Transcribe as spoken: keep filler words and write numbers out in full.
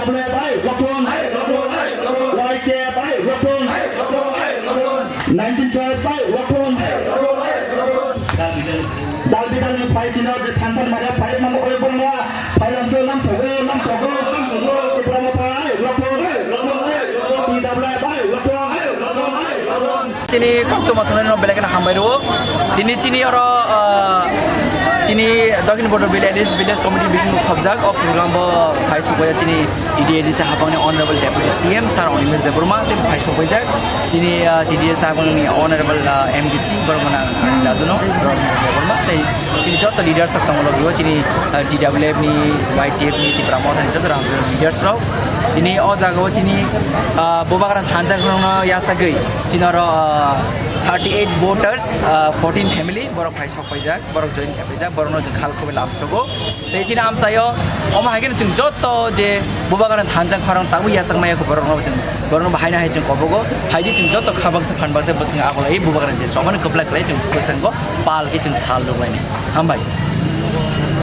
Bai, Rotun. Y T F bai, Rotun. Nineteen twelve bai, Rotun. Dal bidal ni phai sino je thansa ni maya phai mano oi borma phai lamso lamsogo lamsogo lamsogo Tipra Motha bai, Rotun. T W F bai, Rotun. Chini koktwma thangnaino belai kheno hambai rwo. Tini chini oro, ah, chini Dokhin Bordo Village, Village Committee bising khobjak o program bo phai sokbaijak chini T T A D C hapangni Honorable Deputy C M Sir Animesh Debbarma tei phai sokbaijak chini, ah, T T A D C hapangni Honorable, ah, M D C borok gwnang Anil Daduno borok Debbarma tei chini joto leaders rok tongo logi o chini, ah, T W F ni, Y T F ni, Tipra Motha ni joto rang leaders rok. Tini o jaga o chini, ah, Bubagra thansa khorokno yasagwi chini oro, ah, thirty eight voters, ah, fourteen family borok phai sok paijak, borok join khe paijak, borokno chwng khal khoboi lam sogo. Tei chini amchaio omo hai kheno chwng joto je Bubagra thansa khorang tabuk yasakmaya kho borokno chwng, borokno bahai no hai chwng kobogo. Haidi chwng joto kha baksa phan baksa bwswng abolai Bubagra je chobani kwplai khlai chwng bwskango pal khe chwng sal rwlaini. Hambai.